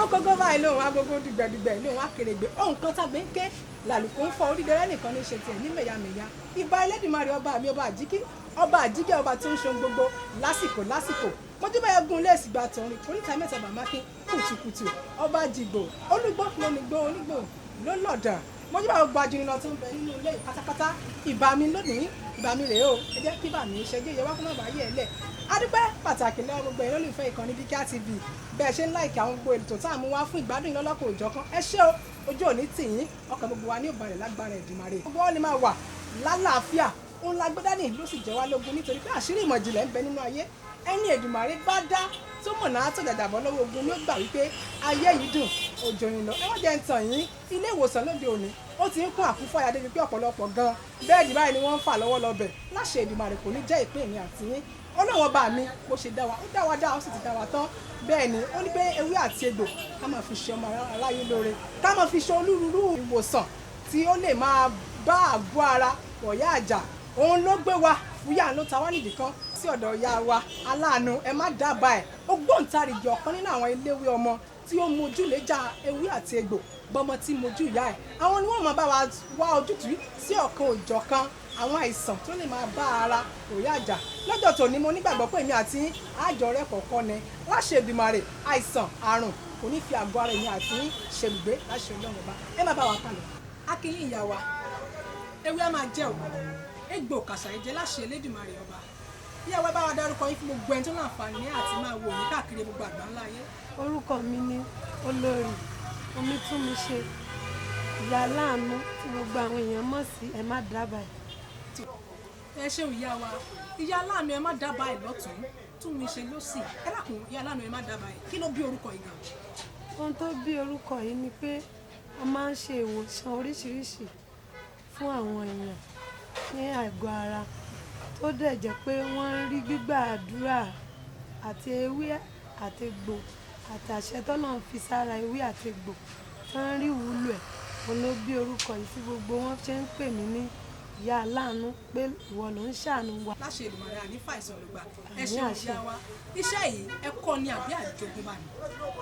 Kókókó báyìí lòun agogo, dùgbẹ̀dùgbẹ̀ lòun akèrègbè, ohun kan tàgbé ń ké làlùkò ń fọ, orídẹrẹ́ nìkan ní í ṣe tiẹ̀ ní mẹ̀yàmẹ̀yà. Ìbà Ẹlẹ́dùmarè, ọba mi, ọba àjíkí, ọba àjíkẹ́, ọba tó ń ṣe ohun gbogbo lásìkò lásìkò. Mojúbà egun lè sì gba tọrin oríta mẹ́ta, bàmákin kùtùkùtù, ọba jìgbò olúgbó lónìgbò onígbò ló lọ̀dà. Mojúbà gbogbo ajínilọ tó ń bẹ nínú ilé pátápátá. Ìbà mi lónìí, ìbà mi rèé o. Ẹ jẹ́ kí bà mí ṣẹ́jú ìyẹn wá kó má bàa yẹ̀ ẹ́ lẹ̀. Adúpẹ́ pàtàkì lọ́wọ́ gbogbo ẹ̀yin olólùfẹ́ ìkànnì Bíkíà TV, bẹ́ẹ̀ ṣe ń like àwọn gbogbo ètò tá à mú wá fún ìgbádùn ìlọ́lọ́kọ̀ òjọ̀kan. Ẹ ṣé o, ojú òní tì yín, ọkàn gbogbo wa ní ìbàlẹ̀ lágbára Èdùmàrè. Gbogbo wọn ni máa wà lálàáfíà, òun la gbé dání ló sì jẹ́ wá lógún, nítorí pé àṣírí ìmọ̀ ìjìnlẹ̀ ń bẹ nínú ayé. Ẹni Èdùmàrè bá dá tó mọ̀ náà tó jàjàbọ́ lọ́wọ́ ogun ni ó gbà wípé ayé yìí dùn òjò yìí lọ. Ẹ wọ́n jẹ́ ń tàn yín, ilé ìwòsàn lóde òní ó ti ń kún àkúfàyà débi pé ọ̀pọ̀lọpọ̀ gan bẹ́ẹ̀dì báyìí ni wọ́n ń fà lọ́wọ́ lọ́bẹ̀. Láṣẹ Èdùmàrè, kò ní jẹ́ ìpín mi àti yín. Ọlọ́run ọba mi bó ṣe dá wa, ó dá wa dá, ó sì ti dá wa tán. Bẹ́ẹ̀ ni ó ní pé ewé àti egbò ká máa fi ṣe ọmọ aráyé lóore, ká máa fi ṣe onírúurú ìwòsàn tí ó lè máa bá àgọ́ ara wọ̀yá àjà. Òun ló gbé wa fúyà, ló ta wá nídìí kan sí ọ̀dọ̀ ìyá wa aláàánú. Ẹ má dábàá ẹ̀, ògbóǹtarìgì ọ̀kan nínú àwọn eléwé ọmọ tí ó mojú léjà ewé àti egbò bọ́mọ tí mojú ìyá ẹ̀. Àwọn ni wọ́n máa bá wa wá ojútùú sí ọ̀kan òjọ̀kan àwọn àìsàn tó lè máa bá ara òyà àjà lọ́jọ́ tòní. Mo nígbàgbọ́ pé èmi àti àjọ rẹ̀ kọ̀ọ̀kan ni. Láṣẹ Èdùmàrè, àìsàn àrùn kò ní fi àgọ́ ara èmi àti ṣèlùgbé, láṣẹ Ọlọ́run ọba. Ẹ má bá wa kálọ. Akínyìn ìyá wa, ewé á máa jẹ́ o, egbò kàṣà ìjẹ́, láṣẹ Elédùmarè ọba. Ìyá wa, bá wa dárúkọ yín fún gbogbo ẹni tó láǹfààní àti máa wò yín káàkiri gbogbo àgbáńlá ayé. Orúkọ mi ni Olórí Omítúnmiṣe, Ìyá Aláàánú, tí gbogbo àwọn èèyàn mọ̀ sí Ẹ Má Dábàá Ẹ̀. Ẹ ṣeun, ìyá wa. Ìyá Aláàánú Ẹ Má Dábàá Ẹ̀ lọ́tún, tún mi ṣe lọ́sì. Ẹ dákun, Ìyá Aláàánú Ẹ Má Dábàá Ẹ̀, kí ló bí orúkọ yìí gan? Ohun tó bí orúkọ yìí ni pé a máa ń ṣe ìwòsàn oríṣiríṣi fún àwọn èèyàn ní àgọ́ ara, tó dẹ̀ jẹ́ pé wọ́n ń rí gbígbà àdúrà àti ewé àti egbò àti àṣẹ tọ́lọ́run fi sára ewé àti egbò tó ń rí ìwúlò ẹ̀. Òun ló bí orúkọ yìí tí gbogbo wọn ṣe ń pè mí ní Ìyá Aláàánú, pé ìwọ ló ń ṣàánú wa. Láṣẹ Èdùmàrè, àní fàìsàn ló gbà. Ẹ Àmín. ṣeun. Àṣẹ. Ìyá wa, iṣẹ́ yìí, ẹ kọ́ ni àbí àjogúnbá ni?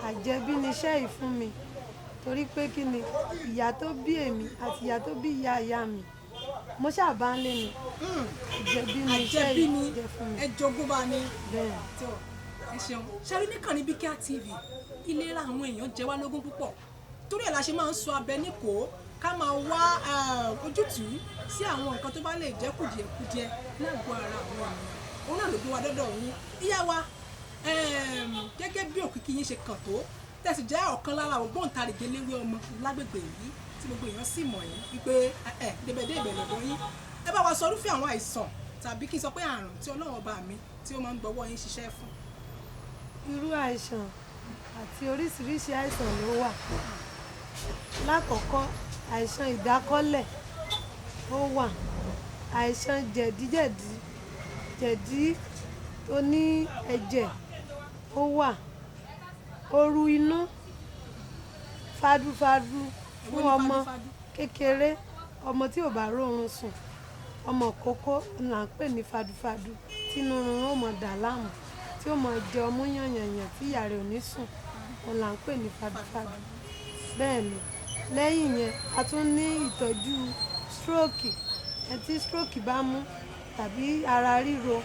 Àjẹbí ni iṣẹ́ yìí fún mi, torí pé kí ni, ìyá tó bí èmi àti ìyá tó bí ìyá ìyá mi, mo ṣàbá ń lé ni. Àjẹbí ni iṣẹ́ Àjẹbí yìí ni. jẹ́ fún mi. Ẹ jogúnbá ni. Bẹ́ẹ̀. Tó, ẹ ṣeun. Ṣẹ́rí níkànnì Bíkíà TV, ìlera àwọn èèyàn jẹ wá lógún púpọ̀, torí ẹ̀ la ṣe máa ń sọ abẹ níkò ká máa wá ojútùú sí àwọn nǹkan tó bá lè jẹ́ kùdìẹ̀kudiẹ lágọ̀ọ́ ara àwọn ènìyàn. Òun náà ló gbé wa dọ́dọ̀ yín, ìyá wa. Gẹ́gẹ́ bí òkìkí yín ṣe kàn tó, tẹ̀sí jẹ́ ọ̀kan lára ògbóǹtarìgì eléwé ọmọ lágbègbè yìí, tí gbogbo èèyàn sì mọ̀ yín wípé ẹ débẹ̀débẹ̀ lọ́dọ̀ yín, ẹ bá wa sọ irúfẹ́ àwọn àìsàn, tàbí kí n sọ pé àrùn, tí Ọlọ́run ọba mi tí ó máa ń gbọ́wọ́ yín ṣiṣẹ́ fún. Irú àìsàn àti oríṣiríṣi àìsàn ló wà. Lákọ̀ọ́kọ́, àìsàn ìdákọ́lẹ̀ ó wà, àìsàn jẹ̀díjẹ̀dí, jẹ̀dí tó ní ẹ̀jẹ̀ ó wà, ooru inú, fadúfadú Èwo fún ni ọmọ fadúfadú? kékeré, ọmọ tí ò bá róorun sùn, ọmọ kókó là ń pè ní fadúfadú, tí inú rírun ó mọ̀ dà láàmú, tí ó mọ̀ jẹ ọmú yànyànyàn, tí ìyá rẹ̀ ò ní sùn, òun là ń pè ní fadúfadú. Bẹ́ẹ̀ ni, lẹ́yìn yẹn, a tún ní ìtọ́jú stroke, ẹni tí stroke bá mú, tàbí ara ríro,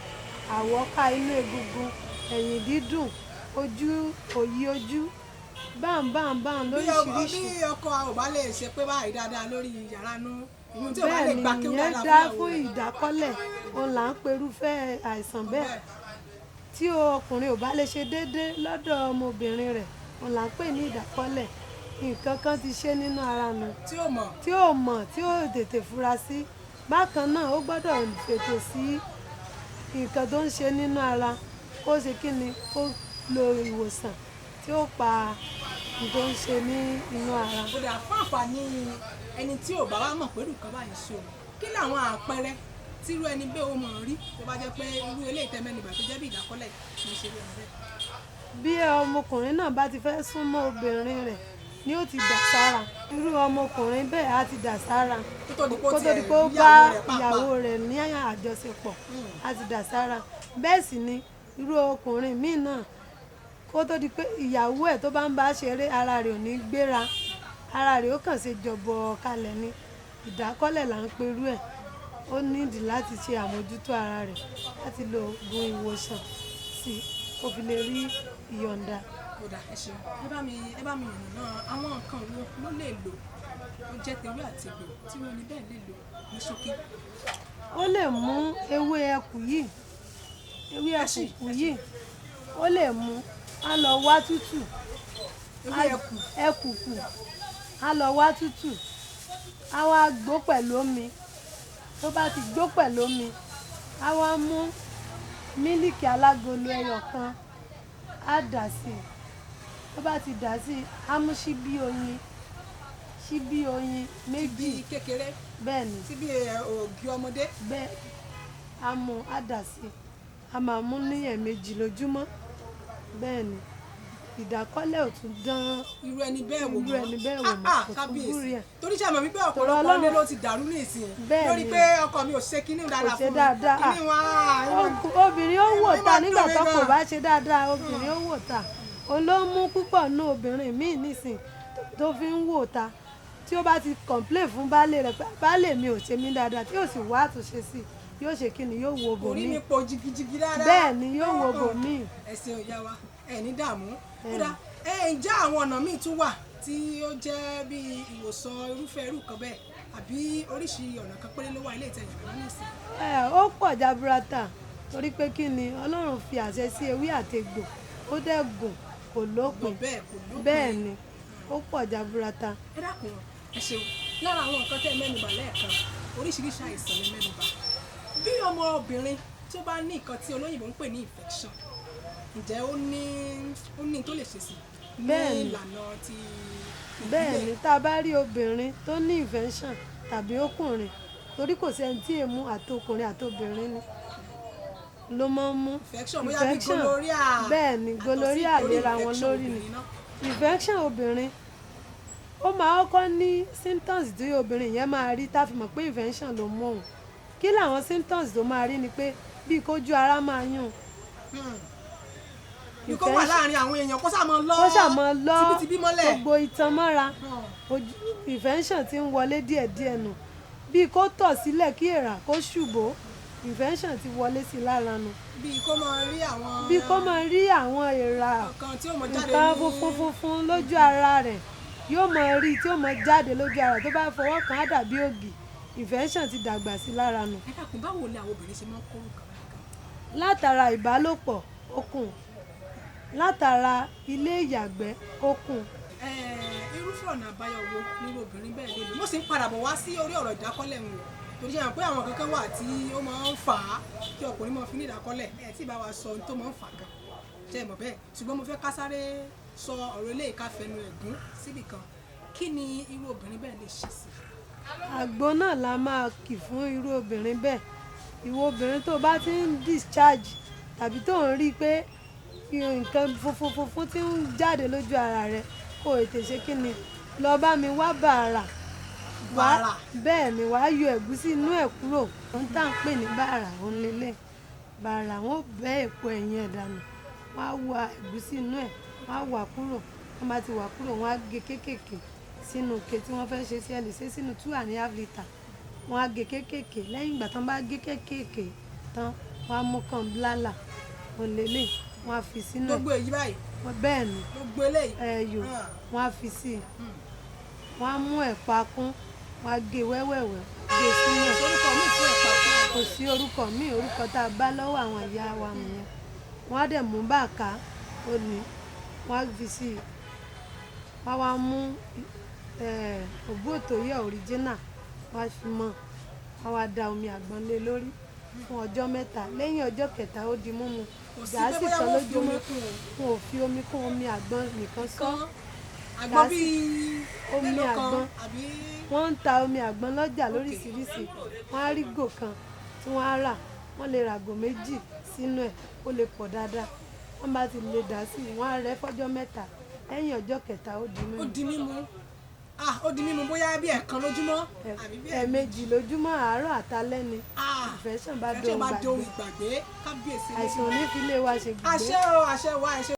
àwọ́ká inú egungun, ẹ̀yìn dídùn, ojú òyì, ojú bámbámbám Bí lóríṣiríṣi. Bí ọkọ ò bá lè ṣe pé báyìí dáadáa lórí yàrá nú ìyún, tí ò bá lè Bẹ́ẹ̀ ni. gbà kí ó Ìyẹn dáadáa dá fún fún ìyàwó rẹ̀. ìdákọ́lẹ̀, òun là ń perúfẹ́ àìsàn bẹ́ẹ̀. Tí ọkùnrin ò bá lè ṣe déédéé lọ́dọ̀ ọmọbìnrin rẹ̀, òun là ń pè ní ìdákọ́lẹ̀. Nǹkan kan ti ṣe nínú ara nu tí ò mọ̀. Tí ò mọ̀, tí ò tètè fura sí. Bákan náà, ó gbọ́dọ̀ fètò sí nǹkan tó ń ṣe nínú ara, kó ṣe kí ni, kó lo ìwòsàn tí ó pa nǹkan tó ń ṣe ní inú ara. Ó dà, fún àǹfààní ẹni tí ò bá wá mọ̀ pé nǹkan báyìí ṣe òun, kí làwọn àpẹẹrẹ tí irú ẹni bẹ́ẹ̀ ó mọ̀ rí, tó bá jẹ́ pé irú eléyìí tẹ́ mẹ́nubà tó jẹ́ bí ìdákọ́lẹ̀ kì í ṣe irú ẹni bẹ́ẹ̀? Bí ọmọkùnrin náà bá ti fẹ́ súnmọ́ obìnrin rẹ̀ ni ó ti dà sára. Irú ọmọkùnrin bẹ́ẹ̀ á ti dà sára. Kó tó di pé ó kó tó tiẹ̀ di pé ó rí bá ìyàwó rẹ̀ pàápàá. Ìyàwó rẹ̀ ní àjọṣepọ̀, á ti dà sára. Bẹ́ẹ̀ sì ni irú ọkùnrin míì náà kó Kó tó di pé ìyàwó ẹ̀ tó bá ń bá ṣeré, ara rẹ̀ ò ní gbéra, ara rẹ̀ ó kàn ṣe jọ̀bọ̀ kalẹ̀ ni. Ìdákọ́lẹ̀ là ń perú ẹ̀. Ó nídìí láti ṣe àmójútó ara rẹ̀, láti lo oògùn ìwòsàn sí i kó fi lè rí ìyọ̀ǹda. Kódà, ẹ ṣeun. Ẹ bá mi yànnàná àwọn nǹkan wo ló lè lò tó jẹ́ tewé àtegbò tí wọ́n ní bẹ́ẹ̀ lè lò ní ṣókí. Ó lè mú ewé ẹkù yìí, ewé ẹkùkù yìí, ó lè mú á lọ wá tútù. Ewé ẹkù. Ẹkùkù, á lọ wá tútù, á wá gbó pẹ̀lú omi. Tó bá ti gbó pẹ̀lú omi, á wá mú mílìkì alágolo ẹyọ kan, á dà sí i. Tó bá ti dà sí i, á mú ṣíbí oyin méjì. Bíi kékeré. Bẹ́ẹ̀ ni. Sí bí ògì ọmọdé. Bẹ́ẹ̀, á mú, á dà sí i, a máa mú ní ẹ̀ẹ̀mejì lójúmọ́. Bẹ́ẹ̀ ni, ìdákọ́lẹ̀ ò tún dán irú ẹni bẹ́ẹ̀ wò irú mọ́. ẹni bẹ́ẹ̀ wò Ah, mọ́, ah, kò tún kábíyèsí. gúrí ẹ̀. Torí ṣe àmọ̀ wípé ọ̀pọ̀lọpọ̀ Ọlọ́run- ilé ló ti dàrú ní ìsìn Bẹ́ẹ̀ lórí ni. pé ọkọ mi ò ṣe kinní dáadáa Kò ṣe fún mi. dáadáa. Kinní wọn Obìnrin ó wò Èmi ta máa ń nígbà dùn mí tó kò gan. bá ṣe dáadáa, obìnrin ó wò ta. Òun ló mú púpọ̀ nú obìnrin míì nísìn tó fi ń wò ta. Tí ó bá ti complain fún baálé rẹ̀ pé baálé mi ò ṣe mí dáadáa, tí yóò sì wá àtúnṣe sí i, yóò ṣe kí ni? Yóò wo Kò rí bòmíì. mi po jigijigi dáadáa. Bẹ́ẹ̀ ni, yóò wo bòmíì. Ẹ ṣeun, ìyá wa, ẹ ní dààmú. Kódà, ẹ ǹjẹ́ àwọn ọ̀nà míì tún wà tí ó jẹ́ bí ìwòsàn irúfẹ́ irú kan bẹ́ẹ̀, àbí oríṣi ọ̀nà kan péré ló wà ilé ìtẹ̀yìn kan ní ìsìn? Ẹ ó pọ̀ jaburata, torí pé kí ni? Ọlọ́run fi àṣẹ sí ewé àtegbò, ó dẹ̀ gùn, kò lópin. Bẹ́ẹ̀, kò lópin. Bẹ́ẹ̀ ni, ó pọ̀ jaburata. Ẹ dákun, ẹ ṣeun. Lára àwọn nǹkan tẹ́ ẹ mẹ́nubà lẹ́ẹ̀kan, oríṣiríṣi àìsàn lẹ mẹ́nubà. Bí ọmọ obìnrin tó bá ní nǹkan tí olóyìnbó ń pè ní infection, ǹjẹ́ ó ní tó lè ṣe sí ní Bẹ́ẹ̀ni. ìlànà ti Bẹ́ẹ̀ ìbílẹ̀? ni, tá a bá rí obìnrin tó ní infection tàbí ọkùnrin, torí kò sẹ́ni tí èmu, àtọkùnrin àtobìnrin ni ló máa ń mú. Infection bóyá bí gonorrhea. Bẹ́ẹ̀ ni, gonorrhea àtọ̀ sí lera wọn infection lórí ni. obìnrin náà. Infection obìnrin, ó máa kọ́kọ́ ní symptoms tí obìnrin yẹn máa rí tá a fi mọ̀ pé infection ló mú òun. Kí làwọn symptoms tó máa rí? Ni pé bíi kójú ara máa yún. Bí kò wà láàrin àwọn èèyàn, kó sáà máa lọ Kó ṣáà máa lọ tibítibí mọ́lẹ̀. gbogbo itan mọ́ra. Ojú infection ti ń wọlé díẹ̀díẹ̀ nù. Bíi kó tọ̀ sílẹ̀, kí èèrà kó ṣùbò, infection ti wọlé sí i lára nù. Bí kó máa rí àwọn Bíi kó máa rí àwọn èèrà, nǹkan tí ó mọ jáde nǹkan ní funfun funfun lójú ara rẹ̀, yóò máa rí tí ó máa jáde lójú ara. Tó bá fọwọ́ kàn á dàbí ògì, infection ti dàgbà sí i lára nù. Ẹ dákun, báwo ni àwọn obìnrin ṣe máa ń kóró kan báyìí kan? Látara ìbálòpọ̀, okùn, látara ilé ìyàgbẹ́, okùn. Irúfẹ́ ọ̀nà àbáyọ wo nírú obìnrin bẹ́ẹ̀ lè lò? Mo sì ń padà bọ̀ wá sí orí ọ̀rọ̀ ìdákọ́lẹ̀ ń wò, torí ṣe hàn pé àwọn kankan wà tí ó máa ń fà á kí ọkùnrin máa fi ní ìdákọ́lẹ̀. Ẹ tí ì bá wa sọ ohun tó máa ń fà gan, ṣe é mọ̀ bẹ́ẹ̀? Ṣùgbọ́n mo fẹ́ ká sáré sọ ọ̀rọ̀ eléyìí, ká fẹnu ẹ̀gún síbì kan. Kí ni irú obìnrin bẹ́ẹ̀ lè ṣe sí? Àgbo náà la máa kì fún irú obìnrin bẹ́ẹ̀. Ìwọ obìnrin tó bá ti ń discharge tàbí tó ń rí i pé nǹkan funfun funfun tí ń jáde lójú ara rẹ, kó o tètè ṣe kí ni? Lọ bá mi wá bàrà. Bàrà. Bẹ́ẹ̀ ni, wàá yọ ẹ̀gúsí inú ẹ̀ kúrò. Ohun tá à ń pè ní bàrà òun lélẹ̀. Bàrà, wọn ò bẹ́ èpo ẹ̀yìn ẹ̀ dànù, wọ́n á wa ẹ̀gúsí inú ẹ̀, wọ́n á wà kúrò. Wọ́n bá ti wà kúrò, wọ́n á gé kéékèèké sínú ike tí wọ́n fẹ́ ṣe sí. Ẹ lè ṣe sínú 2.5 litre. Wọ́n á gé kéékèèké. Lẹ́yìn ìgbà tí wọ́n bá gé kéékèèké tán, wọ́n á mú kan bílálà, òun lélẹ̀, wọ́n á fi sínú ẹ̀. Gbogbo èyí báyìí? Bẹ́ẹ̀ ni. Gbogbo eléyìí? Ẹyọ. Ah. Wọ́n á fi sí i. Wọ́n á mú ẹ̀pà kún, wọ́n á gé wẹ́wẹ́wẹ́, gé sínú ẹ̀. Orúkọ mi fún ẹ̀pà fún? Kò sí orúkọ míì, orúkọ tá a bá lọ́wọ́ àwọn ìyá wa nìyẹn. Wọ́n á dẹ̀ mú bàká ó ní, wọ́n á fi sí i. Wọ́n á wá mú ògbóòtòyẹ̀ original, wọ́n á fi mọ́. Wọ́n á wá da omi àgbọn lé lórí fún ọjọ́ 3. Lẹ́yìn ọjọ́ kẹta, ó di mímu. Kò sí pé Gàásì bóyá kan wọ́n fi omi lójúmọ́. kún o? Wọn ò fi omi kún, omi àgbọn nìkan sọ. Kan àgbọn bíi Omi mélòó kan àgbọn. àbí? Wọ́n ń ta omi àgbọn lọ́jà lóríṣiríṣi. Wọ́n á rí gò kan tí wọ́n á rà, wọ́n lè ràgò méjì sínú ẹ̀, ó lè pọ̀ dáadáa. Wọ́n bá ti lè dà sí i, wọ́n á rẹ́ fọ́jọ́ 3. Lẹ́yìn ọjọ́ kẹta, ó di Ó mímu. di mímu. Ah, ó di mímu bóyá bí ẹ̀ẹ̀kan lójúmọ́ àbí bí Ẹ̀ẹ̀mejì lójúmọ́, àárọ̀ àtalẹ́ ni. Ah, Infection bá infection dohun bá dohun gbàgbé. ìgbàgbé. Kábíyèsí. Àìsàn ò ní fi lé wa ṣe gbùgbé. Àṣẹ o, àṣẹ wa, àṣẹ.